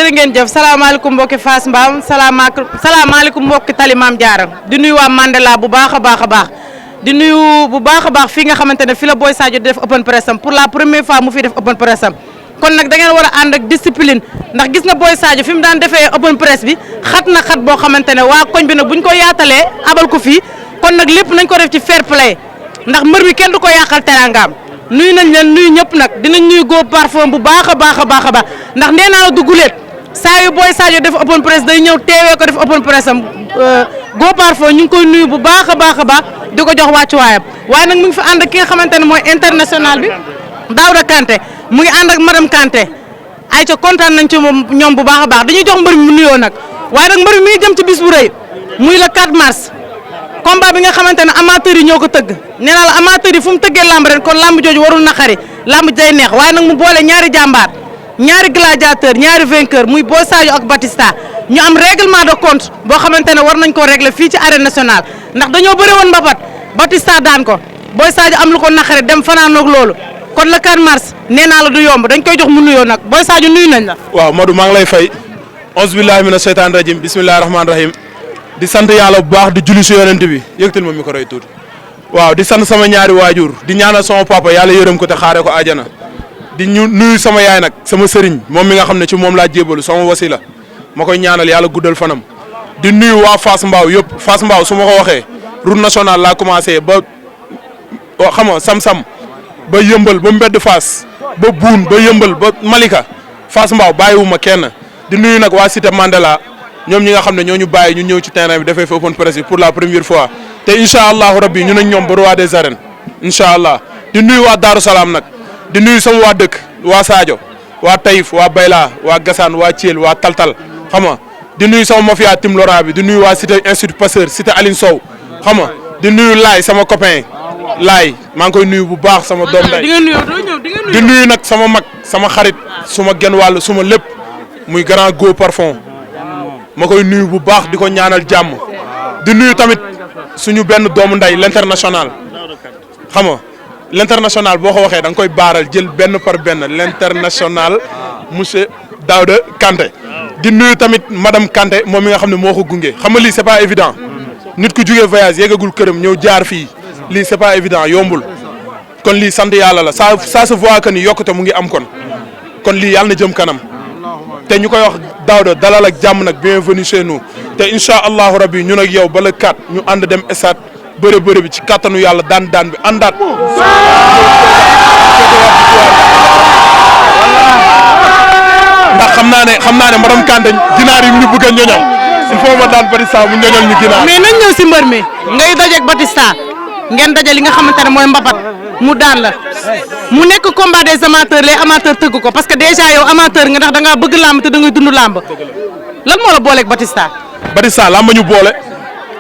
jërë ngeen jëf salaamaaleykum mbokki Fass Mbao salaamaaleykum mbokki Tali Maam Jaara di nuyu waa Mandela bu baax a baax di nuyu bu baax a baax fii nga xamante ne fi la Boy Sadio di def open press am pour la première fois mu fi def open press am kon nag da ngeen war a ànd ak discipline ndax gis nga Boy Sadio fi mu daan defee open press bi xat na xat boo xamante ne waa koñ bi nag buñ ko yaatalee abal ko fii kon nag lépp nañ ko def ci fair play ndax mbër mi kenn du ko yàqal teraangaam nuyu nañ leen nuyu ñëpp nag dinañ nuyu góob parfum bu baax a baax ndax nee naa la dugguleet saa yu Boy Sadio def open press day ñëw teewee ko def open press am góob parfum ñu ngi koy nuyu bu baax a baax di ko jox wàccuwaayam waaye nag mu ngi fi ànd ak ki nga xamante ne mooy international bi Daouda Kanté mu ngi ànd ak madame Kanté ay ca kontaan nañ ci ñoom bu baax a baax dañuy jox mbër mi mu nuyoo nag waaye nag mbër mi mi ngi jëm ci bis bu rëy muy le 4 mars combat bi nga xamante ne amateurs yi ñoo ko tëgg nee naa la amateurs yi fu mu tëggee lamb ren kon lamb jooju warul naqari lamb day neex waaye nag mu boole ñaari jàmbaar ñaari gladiateur ñaari vainqueur muy Boy Sadio ak Batista ñu am règlement de compte boo xamante ne war nañ koo régler fii ci arène nationale ndax dañoo bëri woon mbapat Batista daan ko Boy Sadio am lu ko naqari dem fanaanoog loolu kon le 4 mars nee naa la du yomb dañ koy jox mu nuyoo nag Boy Sadio nuyu nañ la. waaw Madou maa ngi lay fay auzu billahi mina shaytaani rajim bismillahi rahmaani rahim di sant yàlla bu baax di julli si yonent bi yëgtal ma micro yi tuuti waaw di sant sama ñaari waajur di ñaanal sama papa yàlla yërëm ko te xaare ko àjjana di nuyu sama yaay nag sama sëriñ moom mi nga xam ne ci moom laa jébalu sama wasila ma koy ñaanal yàlla guddal fanam di nuyu waa Fass Mbao yëpp Fass Mbao su ma ko waxee route nationale laa commencé ba xam nga sam-sam ba yëmbal ba mbedd Fass ba buun ba yëmbal ba Malika Fass Mbao bàyyiwuma kenn di nuyu nag waa cité Mandela ñoom ñi nga xam ne ñoo ñu bàyyi ñu ñëw ci terrain bi defee fi open press bi pour la première fois te incha allahu rabbi ñu ne ñoom ba roi des arènes incha allah di nuyu waa Darou Salaam nag di nuyu sama waa dëkk waa Sadio waa Taïf waa Bayla waa Gassane waa Thiel waa Taltal xam nga di nuyu sama mafia Tim Lora bi di nuyu waa cité Institut Pasteur cité Aline Sow xam nga di nuyu Laay sama copain Laay maa ngi koy nuyu bu baax sama doom day di nuyu nag sama mag sama xarit suma genn wàll suma lépp muy grand go parfum ma koy nuyu bu baax di ko ñaanal jàmm di nuyu tamit suñu benn doomu nday l'international xam nga l'international boo ko waxee da nga koy baaral jël benn par benn l'international monsieur Daouda Kanté di nuyu tamit madame Kanté moom mi nga xam ne moo ko gunge xam nga lii c'est pas évident nit ku jugee voyage yeggagul këram ñëw jaar fii lii c'est pas évident yombul kon lii sant yàlla la ça se voit que ni yokkute mu ngi am kon lii yàlla na jëm kanam te ñu koy wax Daouda dalal ak jàmm nag bienvenue chez nous te incha allahu rabbi ñun ak yow ba le 4 ñu ànd dem stade bëre bi ci kattanu yàlla daan bi àndaat. ndax xam naa ne madame Kande ginaar yi ñu bëgg a ñoñal il faut ma daan Batista mu ñoñal ñu ginaar. mais nañ ñëw si mbër mi ngay dajeeg Batista ngeen daje li nga xamante ne mooy mbapat mu daan la mu nekk combat des amateurs les amateurs tëgg ko parce que déjà yow amateur nga ndax da ngaa bëgg làmb te da ngay dund làmb lan moo la booleeg Batista. Batista làmb ñu boole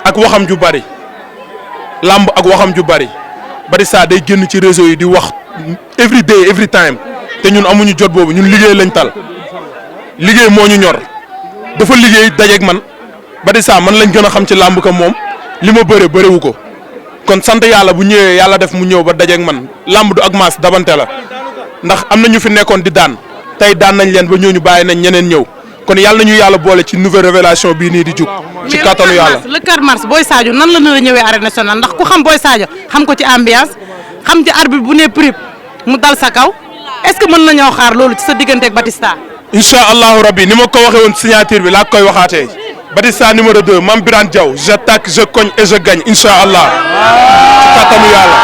ak waxam ju bari làmb ak waxam ju bari Batista day génn ci réseau yi di wax every day every time te ñun amuñu jot boobu ñun liggéey lañ tal liggéey moo ñu ñor dafa liggéey dajeeg man Batista man lañ gën a xam ci làmb ka moom li ma bërewu ko. kon sant yàlla bu ñëwee yàlla def mu ñëw ba dajeeg man làmb du ak maas dabante la ndax am na ñu fi nekkoon di daan tey daan nañ leen ba ñooñu bàyyi nañ ñeneen ñëw kon yàlla nañu yàlla boole ci nouvelle révélation bii nii di jug ci kattanu yàlla. le 4 mars Boy Sadio nan la nar a ñëwee arène nationale ndax ku xam Boy Sadio xam ko ci ambiance xam ci arbitre bu ne prip mu dal sa kaw est-ce que mën nañoo xaar loolu ci sa diggante ak Batista. incha allahu rabbi ni ma ko waxee woon signature bi laa koy waxaatee. Batista numéro 2 Mame Birane Diaw j'attaque je cogne et je gagne incha allah ci kattanu yàlla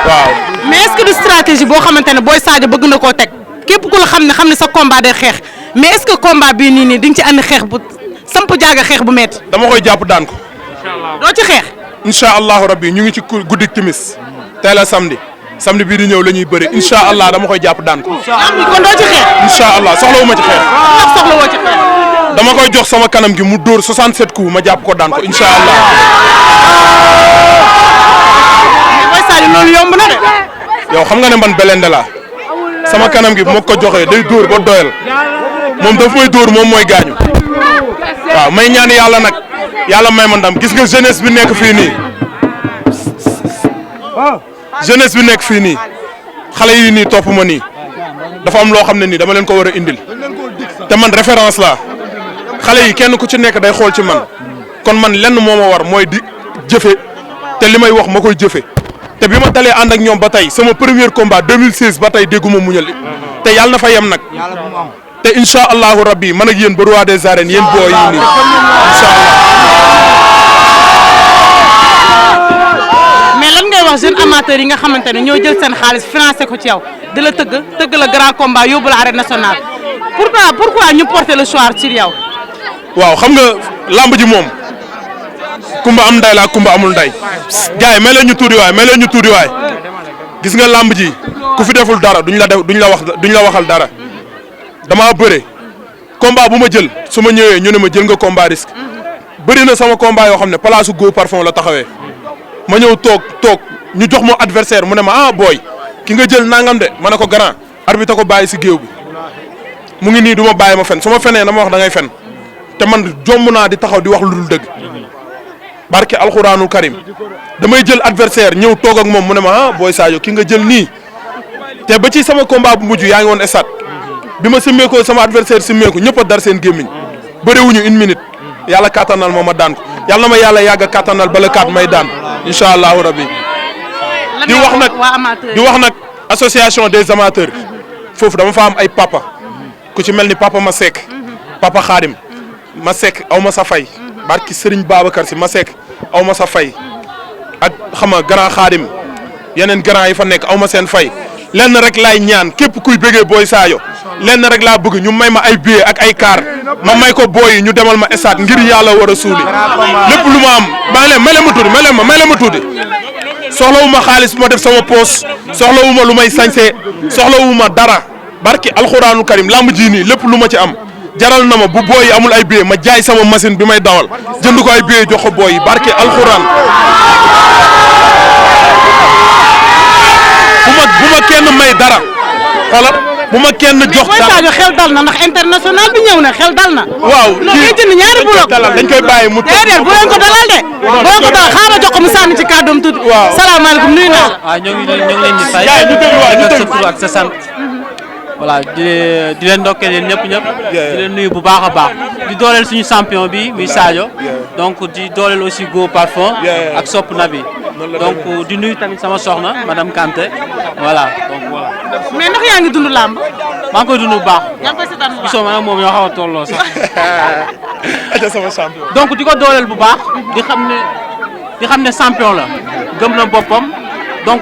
waaw. mais est-ce que du stratégie boo xamante ne Boy Sadio bëgg na koo teg képp ku la xam ne sa combat day xeex mais est-ce que combat bii nii di nga ci andi xeex bu samp jaaga xeex bu métti. dama koy jàpp daan ko. doo ci xeex. incha allahu rabbi ñu ngi ci guddik timis tey la samedi bii di ñëw la ñuy bëri incha allah dama koy jàpp daan ko. kon doo ci xeex. incha allah soxlawuma ci xeex. soxlawoo ci xeex. dama koy jox sama kanam gi mu dóor 67 coups ma jàpp ko daan ko incha allah. Boy Sadio loolu yomb na de. yow xam nga ne man belende la sama kanam gi bu ma ko joxee day dóor ba doyal moom daf may dóor moom mooy gaañu waaw may ñaan yàlla nag yàlla may ma ndam gis nga jeunesse bi nekk fii nii jeunesse bi nekk fii nii xale yi nii topp ma nii dafa am loo xam ne nii dama leen ko war a indil te man référence la xale yi kenn ku ci nekk day xool ci man kon man lenn moo ma war mooy di jëfe te li may wax ma koy jëfe te bi ma dalee ànd ak ñoom ba tey sama premier combat 2016 ba tey dégguma muñal te yàlla na fa yem nag te incha allahu rabbi man ak yéen ba roi des arènes yéen booy yi nii incha allah. mais lan ngay wax jeunes amateurs yi nga xamante ne ñoo jël seen xaalis financé ko ci yow di la tëgg la grand combat yóbbu la arène nationale pourquoi ñu porter le choix ci yow. waaw xam nga lamb ji moom kumba am nday la kumba amul nday gars yi may leen ñu tuuti waay gis nga lamb ji ku fi deful dara duñ la waxal dara dama bëre combat bu ma jël su ma ñëwee ñu ne ma jël nga combat risque bëri na sama combat yoo xam ne place su Go Parfum la taxawee ma ñëw toog ñu jox ma adversaire mu ne ma ah booy ki nga jël nangam de ma ne ko grand arbitre ko bàyyi si géew bi mu ngi nii du ma bàyyi ma fen su ma fenee na ma wax da ngay fen te man jomb naa di taxaw di wax lu dul dëgg barke alxuraanul karim damay jël adversaire ñëw toog ak moom mu ne ma ah booy Sadio ki nga jël nii te ba ci sama combat bu mujj yaa ngi woon esat bi ma simmeekoo sama adversaire simmeeku ñëpp a dar seen gémmiñ bëriwuñu une minute yàlla kattanal ma daan ko yàlla na ma yàlla yàgg a kattanal bala kaat may daan incha allahu rabbi di wax nag association des amateurs foofu dama fa am ay papa ku ci mel ni papa Masek papa Khadim Masek aw ma sa fay barki Serigne Babacar si Masek aw ma sa fay ak xama grand Khadim yeneen grand yi fa nekk aw ma seen fay lenn rek laay ñaan képp kuy bëggee booy Sadio lenn rek laa bëgg ñu may ma ay billet ak ay car ma may ko booy yi ñu demal ma stade ngir yàlla war a suuli lépp lu ma am may leen ma tuuti soxlawu ma xaalis ma def sama poos soxlawu ma lu may sañsee soxlawu ma dara barki alxuraanu karim lamb ji nii lépp lu ma ci am jaral na ma bu booy yi amul ay billet ma jaay sama machine bi may dawal jënd ko ay billet jox ko booy yi barki alxuraan bu ma kenn may dara xoolal bu ma kenn jox dara Boy Sadio xel dal na ndax international bi ñëw na xel dal na. waaw kii jënd ñaari bloc dañ koy bàyyi mu déedéet bu leen ko dalal de. boo ko dalal xaaral jox ko mu sànni ci kàddoom tuuti. waaw salaamaaleykum nuyu naa la. waaw ñoo ngi leen di fay. sa tur ak sa sant. voilà di leen ndokkeel yéen ñëpp di leen nuyu bu baax a baax di dooleel suñu champion bi muy Sadio donc di dooleel aussi Go Parfum ak Sopp na bi donc di nuyu tamit sama soxna madame Kanté voilà donc voilà. mais ndax yaa ngi dund làmb. maa ngi koy dund bu baax. yaa ngi koy seetaan bu baax gisoo ma nag moom ñoo xaw a tolloo sax. sama champion. donc di ko dooleel bu baax di xam ne champion la gëm na boppam donc.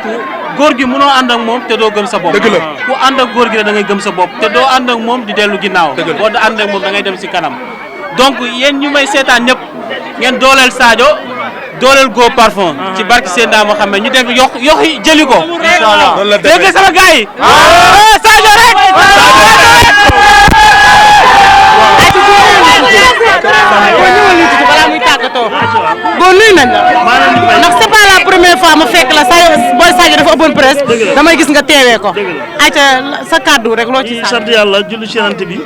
góor gi mënoo ànd ak moom te doo gëm sa bopp. dëgg la ku ànd ak góor gi da ngay gëm sa bopp te doo ànd ak moom di dellu ginnaaw. dëgg la boo ànd ak moom da ngay dem si kanam. donc yéen ñu may seetaan ñëpp ngeen dooleel Sadio dooleel Go Parfum. ci barki seen daa ma xam ne ñu dem yox jëli ko. incha allah noonu la demee dégg sama gars yi. Sadio rek. balaa muy tàggatoo. Go nuyu nañ la. ndax c'est pas la première fois ma fekk la Boy Sadio dafa ëppoon presse. damay gis nga teewee ko. ayca sa kàddu rek loo ci sant yàlla julli ci Yonent bi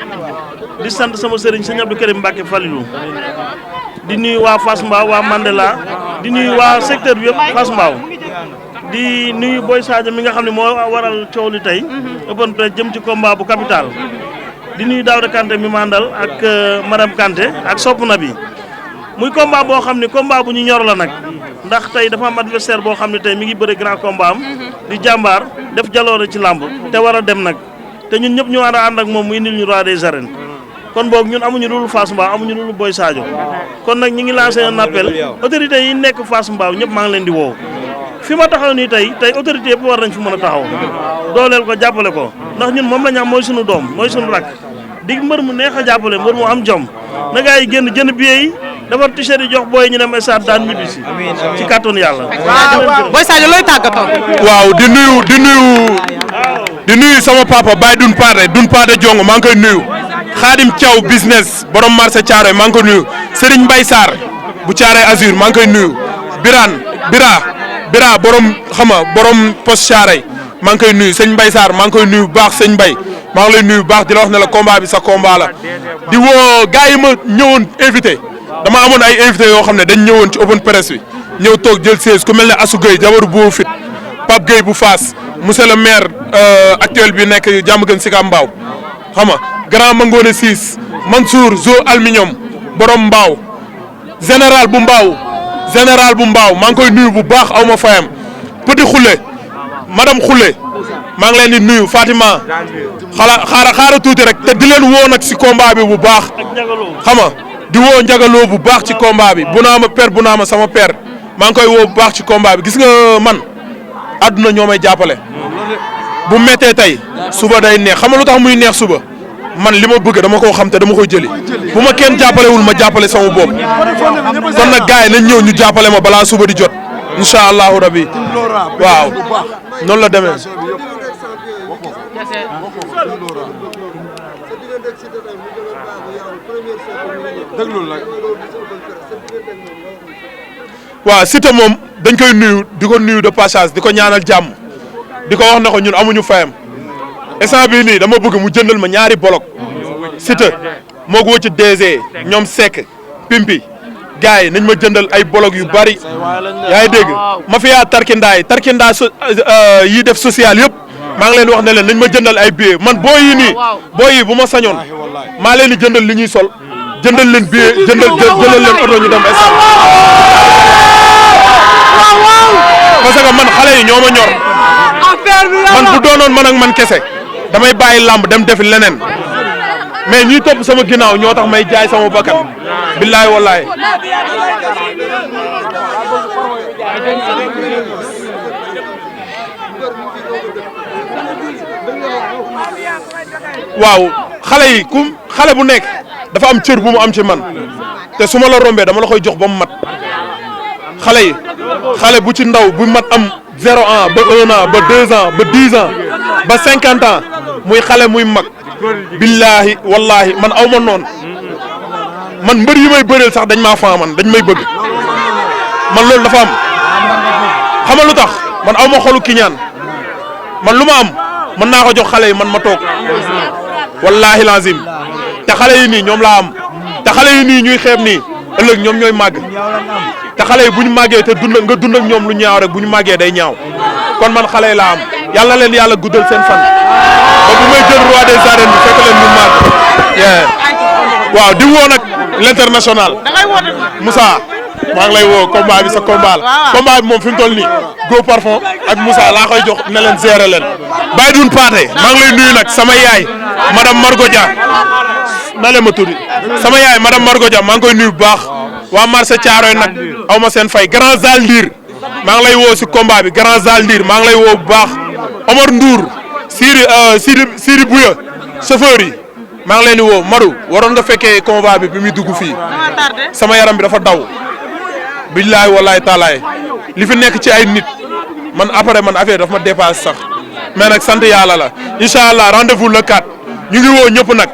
di sant sama sëriñ sëñ Abdou Karim Mbacke Falilou di nuyu waa Fass Mbao waa Mandela di nuyu waa secteur bi yëpp Fass Mbao di nuyu Boy Sadio mi nga xam ne moo waral coow li tey ëppoon presse jëm ci combat bu capital di nuyu Daouda Kanté mi mandal ak madame Kanté ak Sopp na bi muy combat boo xam ne combat bu ñu ñor la nag ndax tey dafa am adversaire boo xam ne tey mi ngi bëri grand combat am di jàmbaar def jaloore ci làmb te war a dem nag te ñun ñëpp ñu war a ànd ak moom mu indil ñu roi des arènes kon boog ñun amuñu loolu Fass Mbao amuñu loolu Boy Sadio kon nag ñi ngi lancé un appel autorités yi nekk Fass Mbao ñëpp maa ngi leen di woo fi ma taxaw nii tey autorité yëpp war nañ fi mën a taxaw dooleel ko jàppale ko ndax ñun moom la ñu am mooy suñu doom mooy suñu rakk di mbër mu neex a jàppale mbër mu am jom na gaa yi génn jënd billet yi defar t-shirt yi jox booy ñu dem stade daan ñibbi si ci kàttanu yàlla. Boy Sadio looy tàggatoo. waaw di nuyu sama papa Baye Dun Paate Jongo maa ngi koy nuyu Khadim Thiaw business borom marché Thiaroye maa ngi koy nuyu Serigne Mbaye Sarr bu Thiaroye Azur maa ngi koy nuyu Bira borom borom poste Thiaroye maa ngi koy nuyu sëñ Mbaye Sarr maa ngi koy nuyu bu baax sëñ Mbaye maa ngi lay nuyu bu baax di la wax ne la combat bi sa combat la di woo gars yi ma ñëwoon invité dama amoon ay invité yoo xam ne dañ ñëwoon ci open presse bi ñëw toog jël siège ku mel ne Assou Gueye jabaru bu fit Pape Gueye bu Fass monsieur le maire actuel bi nekk Diamaguène Sicap Mbao xam nga grand Mangone 6 Mansour Zo Aluminium borom Mbaaw général bu Mbaaw maa ngi koy nuyu bu baax aw ma fayam Petit Khoule madame Khoule maa ngi leen di nuyu Fatima xaara tuuti rek te di leen woo nag si combat bi bu baax xam nga di woo njagaloo bu baax ci combat bi bu naa ma sama père maa ngi koy woo bu baax ci combat bi gis nga man àdduna ñoo may jàppale bu méttee tey suba day neex xam nga lu tax muy neex suba man li ma bëgg dama koo xam te dama koy jëli bu ma kenn jàppalewul ma jàppale sama bopp kon nag gars yi nañ ñëw ñu jàppale ma balaa suba di jot incha allahu rabi waaw noonu la demee. waaw Siteu moom dañ koy nuyu di ko nuyu de passage di ko ñaanal jàmm di ko wax ne ko ñun amuñu fayam instant bii nii dama bëgg mu jëndal ma ñaari bolok Siteu moo ko wëcc DG ñoom Seck Pimpi gars yi nañ ma jëndal ay bolok yu bari yaa ngi dégg ma fiyaa tarkindaa yi def social yëpp maa ngi leen wax ne leen nañ ma jëndal ay billets man booy yi bu ma sañoon maa leen di jëndal li ñuy sol jëndal leen billet jëndal leen oto ñu dem stade parce que man xale yi ñoo ma ñor man bu doonoon man ak man kese damay bàyyi làmb dem defi leneen mais ñiy topp sama ginnaaw ñoo tax may jaay sama bakkan billaay wallaay waaw xale bu nekk dafa am cër bu mu am ci man te su ma la rombee dama la koy jox ba mu mat xale bu ci ndaw bu mat am 0 ans ba 1 an ba 2 ans ba 10 ans ba 50 ans muy xale muy mag billahi wallahi man aw ma noonu man mbër yi may bëreel sax dañ maa faa man dañ may bëgg man loolu dafa am xam nga lu tax man aw ma xolu kiñaan man lu ma am mën naa ko jox xale yi man ma toog wallahi lazim te xale yi nii ñoom laa am te xale yi nii ñuy xeeb nii ëllëg ñoom ñooy màgg te xale yi bu ñu màggee te nga dund ak ñoom lu ñaaw rek bu ñu màggee day ñaaw kon man xale yi laa am yàlla leen yàlla guddal seen fan ba bu may jël roi des arènes bi fekk leen ñu màgg waaw di woo nag l'international Moussa maa ngi lay woo combat bi sa combat la combat bi moom fi mu toll nii Go Parfum ak Moussa laa koy jox ne leen gérer leen bàyyi dun paate maa ngi lay nuyu nag sama yaay madame Margo Dia na leen ma tuddi sama yaay madame Margo Dia maa ngi koy nuyu bu baax waa marché Thiaroye nag aw ma seen fay grand zal ndiir maa ngi lay woo si combat bi grand zal ndiir maa ngi lay woo bu baax Omar Ndour Siri Bouya chauffeur yi maa ngi leen di woo Madou waroon nga fekkee combat bi muy dugg fii sama yaram bi dafa daw billaay wallaay taalaay li fi nekk ci ay nit man après man affaire dafa ma dépassé sax mais nag sant yàlla la incha allah rendez-vous le 4 ñu ngi woo ñëpp nag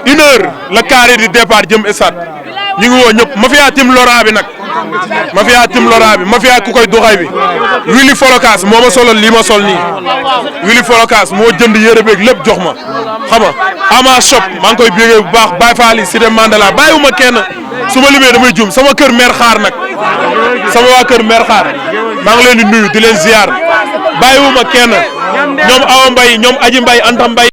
1 heure la carré di départ jëm stade ñu ngi woo ñëpp mafia tim Laurent bi nag mafia ku koy doxay bi Willy Folokas moo ma solal lii ma sol nii Willy Folokas moo jënd yére beeg lépp jox ma xam nga ama shop maa ngi koy bégee bu baax Baye Fall Cité Mandela bàyyiwuma kenn su ma limee damay juum sama kër mère xaar nag sama waa kër mère xaar maa ngi leen di nuyu di leen ziar bàyyiwuma kenn ñoom Awa Mbaye ñoom Aji Mbaye Anta Mbaye